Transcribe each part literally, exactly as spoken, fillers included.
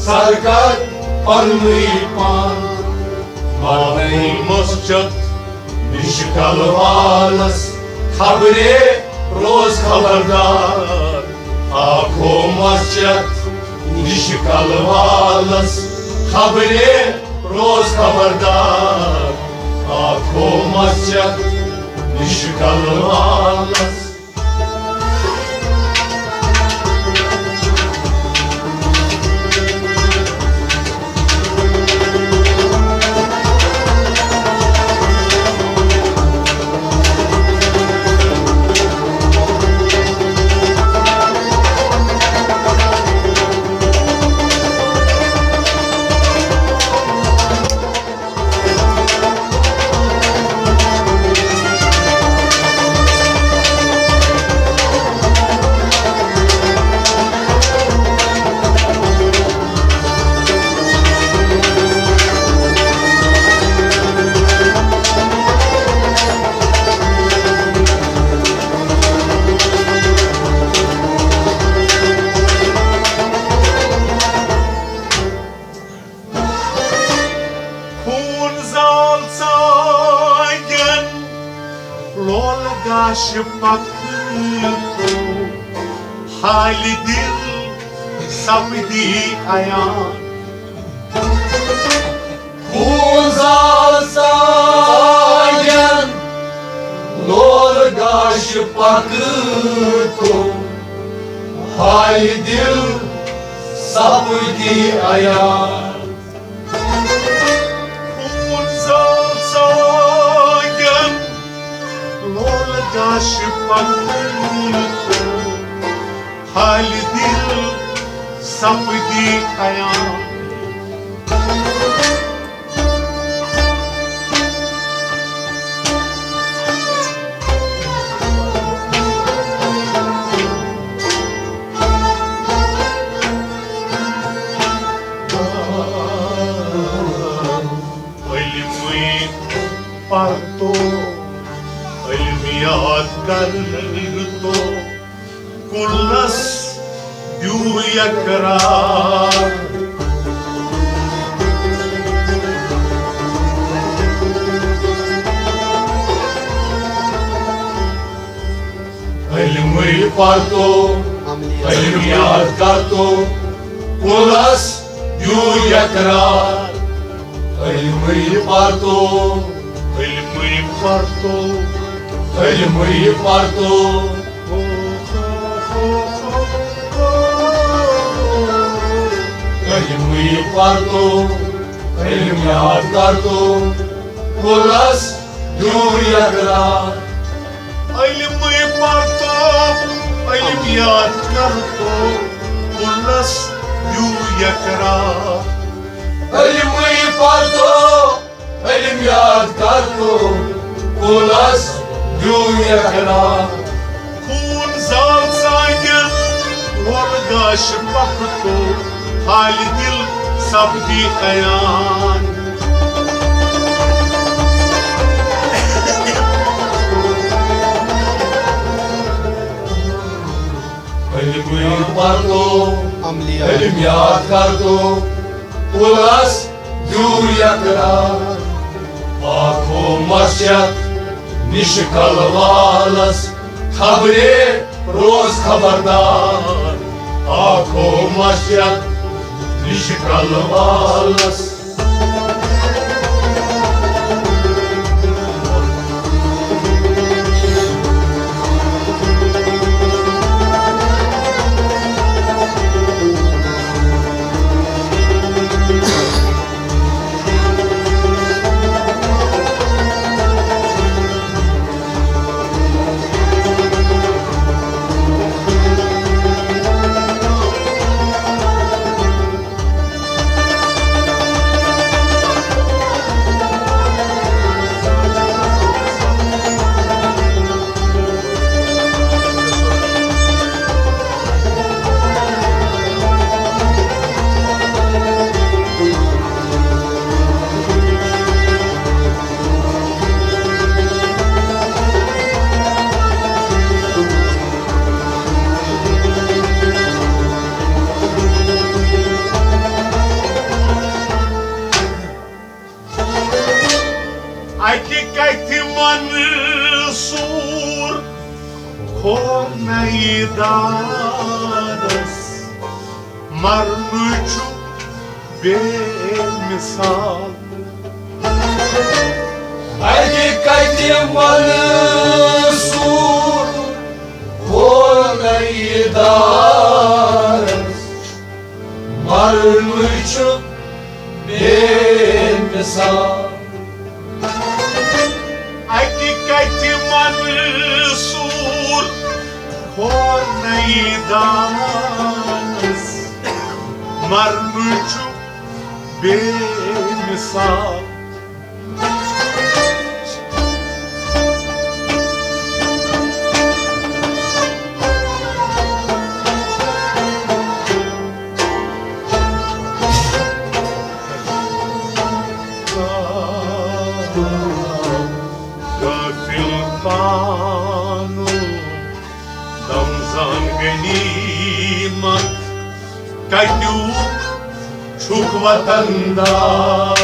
سرکار پننُے پان۔ مدنی مسجد نِش کلوالس خبرے روز خبردار۔ آکھو مسجد نِش کلوالس خبرے روز خبردار۔ آکھو مسجد نِش کلوالس۔ خوٗن زال ژانٛگٮ۪ن لولہٕ گاشہِ پکھٕ تو، حالہِ دِل سپدی عیان۔ خوٗن زال ژانٛگٮ۪ن لولہٕ گاشہِ پکھٕ تو، حالہِ دِل سپدی عیان۔ خوٗن زال ژانٛگٮ۪ن لولہٕ گاشہِ پکھٕ تو، حالہِ دِل سپدی عیان۔ علمٕے پرتو، علم یاد کرتو، کُلس دیو یقرار۔ علمٕے پرتو، علم یاد کرتو، کُلس دیو یقرار۔ علمٕے پرتو، علمٕے پرتو، علمٕے پرتو، علمٕے پرتو، علم یاد کرتو، کُلس دیو یقرار۔ علمٕے پرتو، علم یاد کرتو، کُلس دیو یقرار۔ علمٕے پرتو، علم یاد کرتو، کُلس دیو یقرار۔ خوٗن زال ژانٛگٮ۪ن لولہٕ گاشہِ پکھٕ تو، حالہِ دِل سپدی عیان۔ علمٕے پرتو، علم یاد کرتو، کُلس دیو یقرار۔ آکھو مسجد نِش کلوالس خبرے روز خبردار۔ آکھو مسجد نِش کلوالس۔ اور نَیہِ دانَس مرنُے چھُ بے مثال۔ اَتہِ کَتہِ منصور اور نَیہِ دانَس مرنُے چھُ بے مثال۔ اَتہِ کَتہِ منصور کھور نَیہِ دانَس، مرنُے چھُ بے مثال۔ غافل پانو دم زان غنیمت، کتیُک چھُکھ وطن دار؟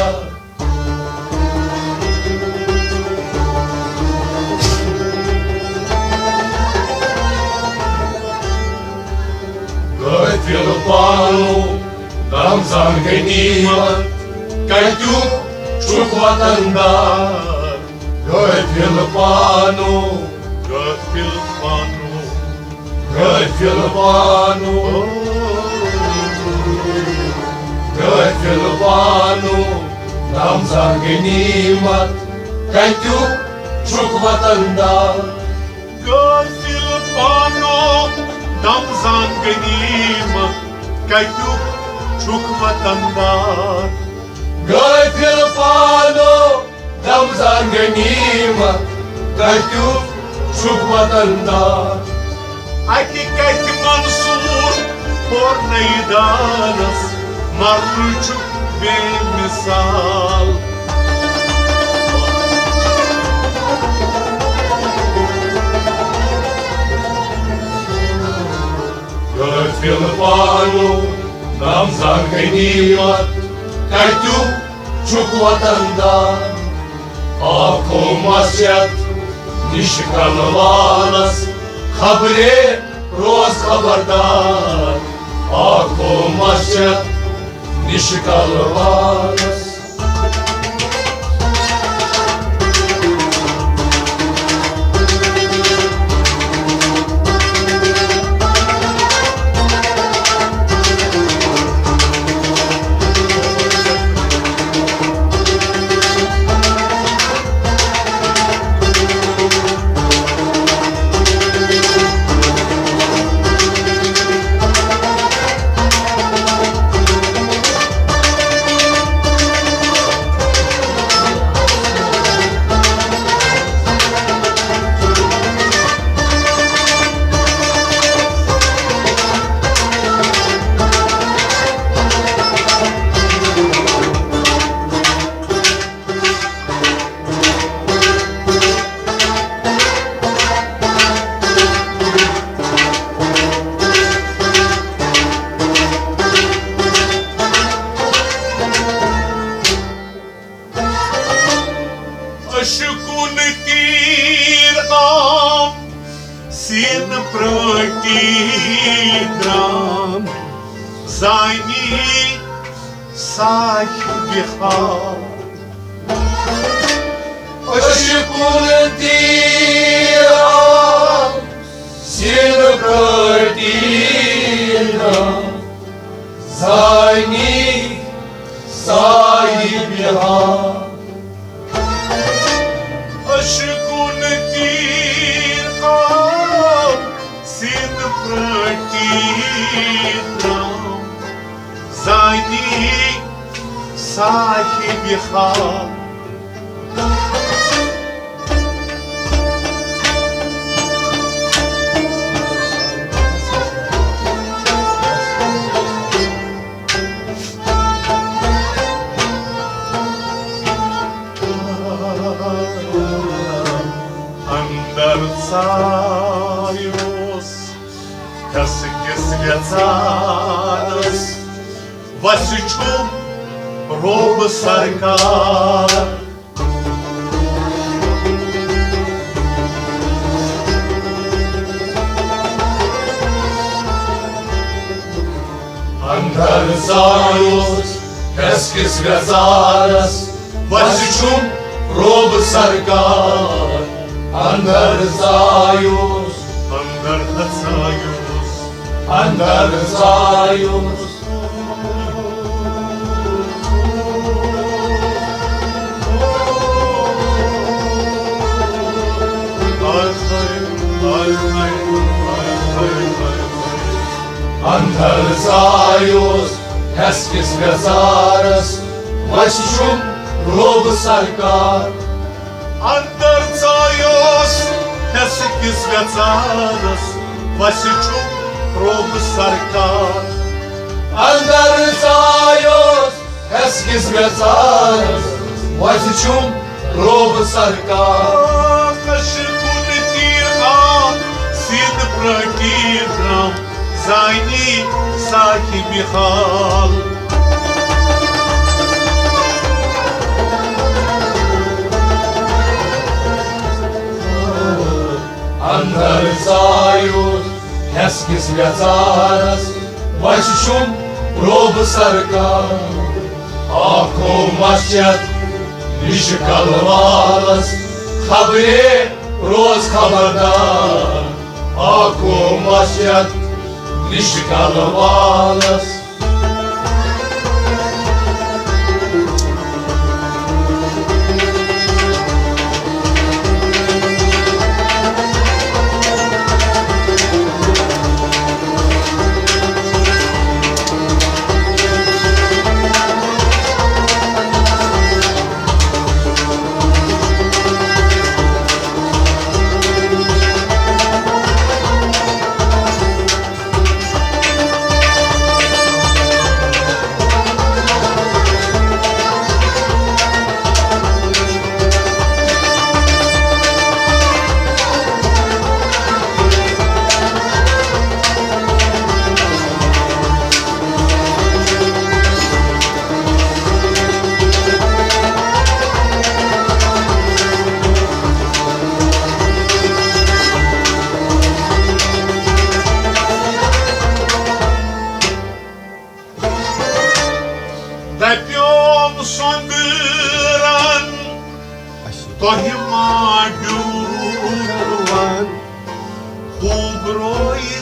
غافل پانو دم زان غنیمت، کتیُک چھُکھ وطن دار؟ غافل پانو، غافل پانو، غافل پانو، غافل پانو، دم زان غنیمت، کتیُک چھُکھ وطن دار؟ غافل پانو، دم زان غنیمت، کتیُک چھُکھ وطن دار؟ غافل پانو، دم زان غنیمت، کتیُک چھُکھ وطن دار؟ اَتہِ کَتہِ منصور کھور نَیہِ دانَس، مرنُے چھُ بے مثال۔ غافل پانو، دم زان غنیمت، کتیُک چھُکھ وطن دار؟ آکھو مسجد نِش کلوالس، خبرے روز خبردار۔ آکھو مسجد نِش کلوالس۔ عشقُن تیٖر آو سیٖنہٕ پرٛٲٹی درٛام، زانی صاحبِ حال۔ عشقُن تیٖر آو سیٖنہٕ پرٛٲٹی درٛام، زانی صاحبِ حال۔ عشقُن تیٖر آو سیٖنہٕ پرٛٲٹی درٛام، زانی صاحبِ حال۔ اندر ژاے اوس کھس کِس ویژانس، وسہِ چھُ روب سرکار۔ اندر ژایوس ہٮ۪س کِس وٮ۪ژارس، وسہِ چھُم روب سرکار۔ اندر ژایوس، اندر ژایوس، اندر ژایوس۔ اندر ژایوس ہٮ۪س کِس وٮ۪ژارس، وسہِ چھُم روب سرکار۔ اندر ژایوس ہٮ۪س کِس وٮ۪ژارس، وسہِ چھُم روب سرکار۔ اندر ژایوس ہٮ۪س کِس وٮ۪ژارس، وسہِ چھُم روب سرکار۔ کشہِ کُن تیٖر آو، سیٖدٕ پرٛٲٹی درٛام، زانی صاحبِ حال۔ اندر ژایوس ہٮ۪س کِس وٮ۪ژارس، وسہِ چھُم روب سرکار۔ آکھو مسجد نِش کلہٕ والس، خبرے روز خبردار۔ آکھو مسجد نِش کلہٕ والس۔ دپیوم سۄندرن، تۄہہِ ما ڈیوٗٹھ وَن، خوٗبرویہِ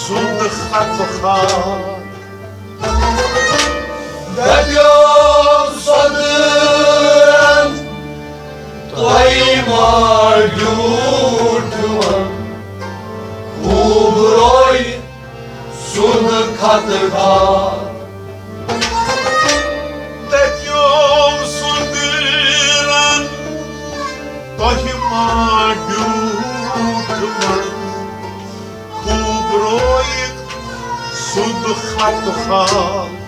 سُنٛد خط خال۔ دپیوم سۄندرن، تۄہہِ ما ڈیوٗٹھ وَن، خوٗبرویہِ سُنٛد خط خال۔ دپیوم سۄندرن، تۄہہِ ما ڈیوٗٹھ وَن، خوٗبرویہِ سُنٛد خط خال۔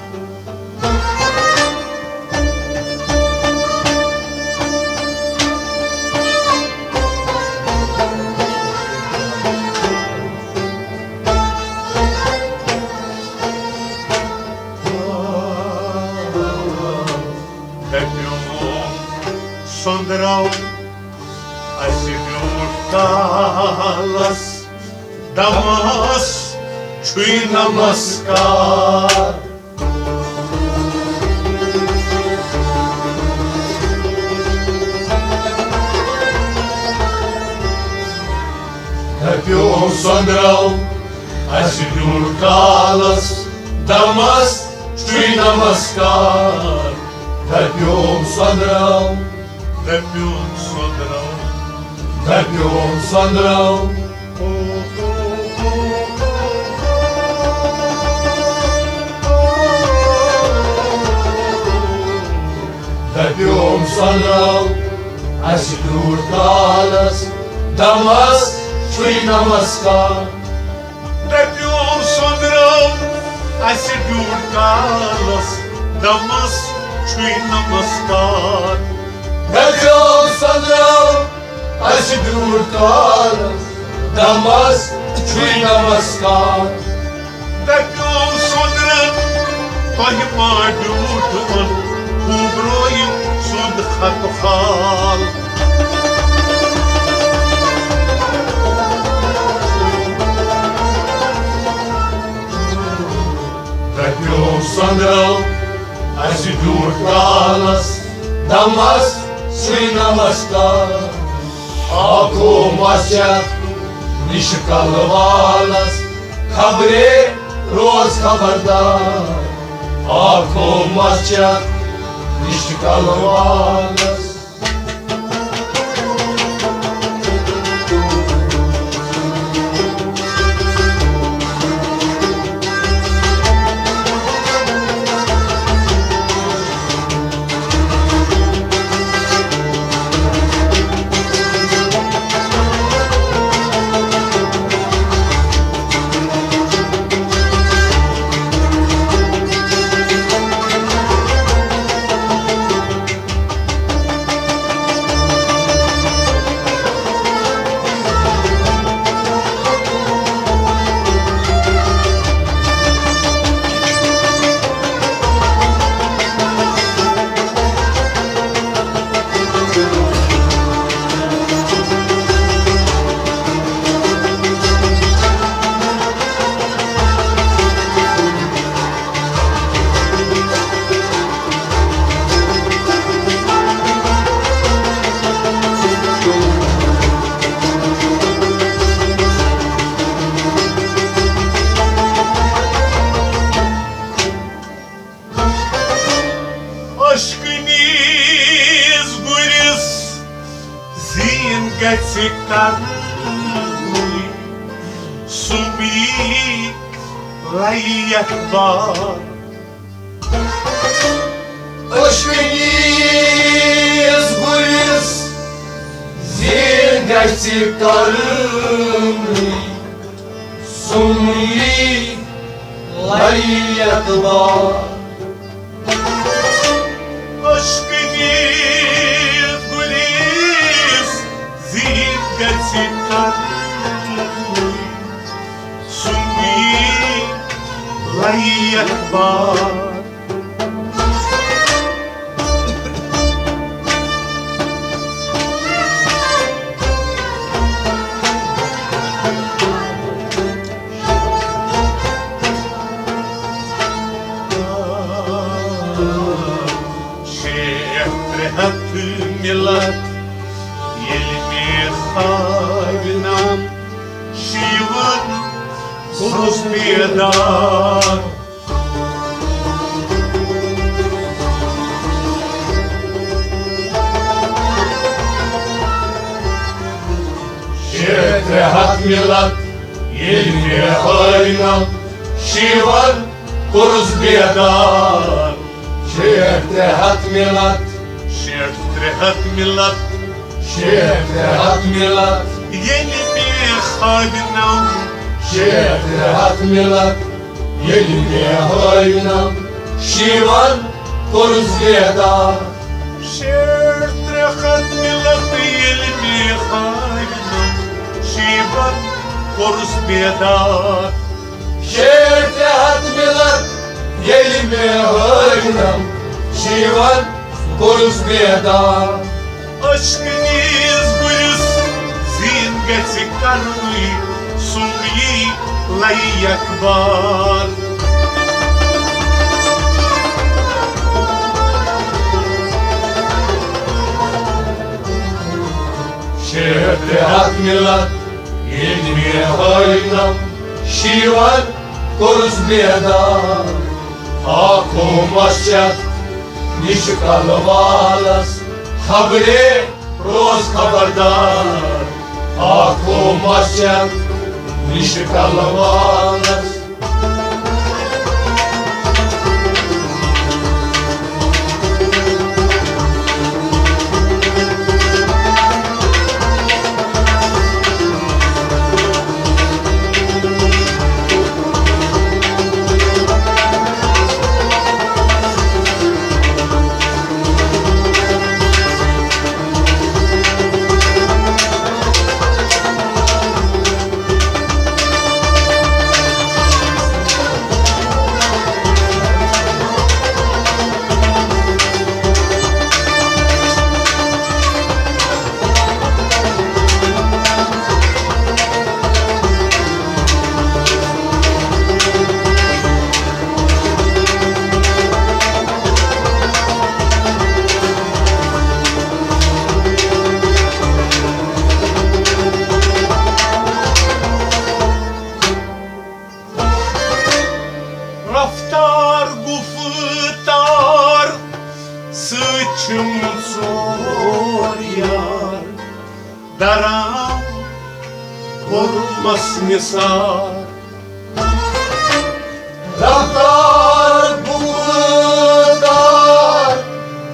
دپیوم سۄندرو، اسہِ بیوٗٹھ کالس، دمس چھُے نمسکار۔ دپیوم سۄندرو، اسہِ بیوٗٹھ کالس، دمس چھُے نمسکار۔ دپیوم سۄندرو، دپیوم سۄندرو، دپیوم سۄندرو۔ دپیوم سۄندرو، اسہِ بیوٗٹھ کالس، دمس چھُے نمسکار۔ دپیوم سۄندرو، اسہِ بیوٗٹھ کالس، دمس چھُے نمسکار۔ دپیوم سۄندرو، اسہِ بیوٗٹھ کالس، دمس چھُے نمسکار۔ دپیوم سۄندرن، تۄہہِ ما ڈیوٗٹھ وَن، خوٗبرویہِ سُنٛد خط خال۔ سۄنٛدرو اَسہِ بیوٗٹھ کالس، دمس سُے نمسکار۔ آکھو مسجد نِش کلہٕ والس، خبرے روز خبردار۔ آکھو مسجد نِش کلہٕ والس۔ عشقہٕ نیٖز گُرِس زیٖن گژھِ کرنٕے، سُم یی لَیہِ یَتھ بار۔ عشقہٕ نیٖز گُرِس زیٖن گژھِ کرنٕے، سُم یی لَیہِ یَتھ بار۔ عشقہٕ نیٖز گُرِس زیٖن گژھِ کرنٕے، سُم یی لَیہِ یَتھ بار۔ شیٹھ ترٛےٚ ہَتھ مِلت ییٚلہِ مےٚ خابہِ نام، شیٖوَن گوٚوُس بیدار۔ شیٹھ ترٛےٚ ہَتھ مِلت ییٚلہِ مےٚ خابہِ نام، شیٖوَن کوٚرُس بیدار۔ شیٹھ ترٛےٚ ہَتھ مِلت، شیٹھ ترٛےٚ ہَتھ مِلت، شیٹھ ترٛےٚ ہَتھ مِلت۔ ییٚلہِ مےٚ خابہِ نام، شیٹھ ترٛےٚ ہَتھ مِلت۔ ییٚلہِ مےٚ خابہِ نام، شیٖوَن کوٚرُس بیدار۔ شیٹھ ترٛےٚ ہَتھ مِلت ییٚلہِ مےٚ خابہِ نام، شیٖوَن کوٚرُس بیدار۔ شیٹھ ترٛےٚ ہَتھ مِلت ییٚلہِ مےٚ خابہِ نام، شیٖوَن کوٚرُس بیدار۔ عشقہٕ نیٖز گُرِس زیٖن گژھِ کرنٕے، سُم یی لَیہِ یَتھ بار۔ شیٹھ ترٛےٚ ہَتھ مِلت ییٚلہِ مےٚ خابہِ نام، شیٖوَن کوٚرُس بیدار۔ آکھو مسجد نِش کلہٕ والس، خبرے روز خبردار۔ آکھو مسجد نِش کلہٕ والس۔ چھِم ژور یار، درام کوٚرمس نثار۔ رفتار گفتار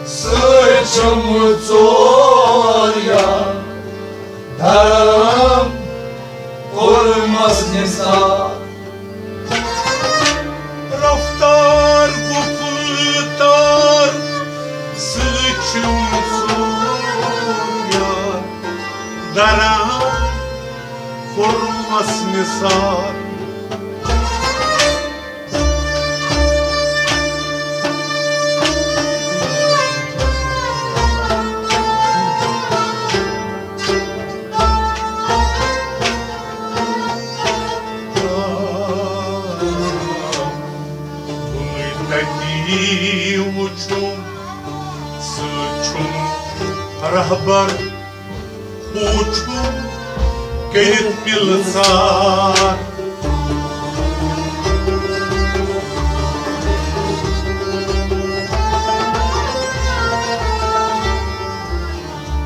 سۭتۍ چھِم ژور یار، درام کوٚرمس نثار۔ رفتار گفتار سۭتۍ چھِم ژور یار، درام کوٚرمس نثار۔ کُنُے تَتی وُچھُم، سُہ چھُم رہبر، ہُہ چھُم کٔرِتھ مِلہٕ ژار۔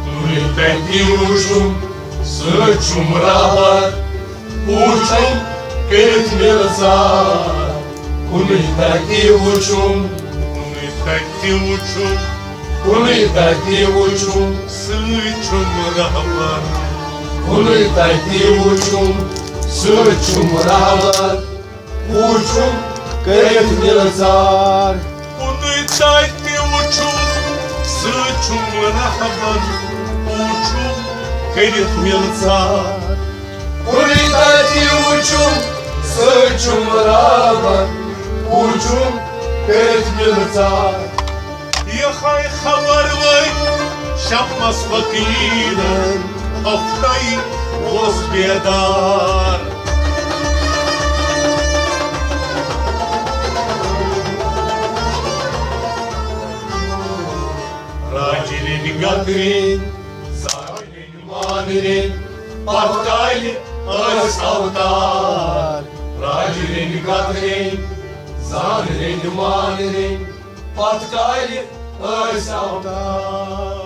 تُہۍ تَتہِ وُچھُم، سۭتۍ چھُم رہبر، ہُہ چھُم کٔرِتھ مِلہٕ ژار۔ کُنُے تَتہِ وُچھُم، کُنُے تَتہِ وُچھُم، کُنُے تَتہِ وُچھُم، سۭتۍ چھُم رہبر۔ کُنُے تَتہِ وُچھُم، سۭتۍ چھُم رہبر، ہُہ چھُم کٔرِتھ مِلہٕ ژار۔ کُنُے تَتہِ وُچھُم، سۭتۍ چھُم رہبر، ہُہ چھُم کٔرِتھ مِلہٕ ژار۔ کُنُے تَتہِ وُچھُم، سۭتۍ چھُم رہبر، ہُہ چھُم کٔرِتھ مِلہٕ ژار۔ یِہوٚے خبر وٲتۍ شمس فقیٖرن، ہفتَے اوس بیدار۔ راجہِ رٔنۍ گترِنۍ، زامہِ رٔنۍ مانرِنۍ، پتھ کالہِ ٲسۍ اوتار۔ راجہِ رٔنۍ گترِنۍ، زامہِ رٔنۍ مانرِنۍ، پتھ کالہِ ٲسۍ اوتار۔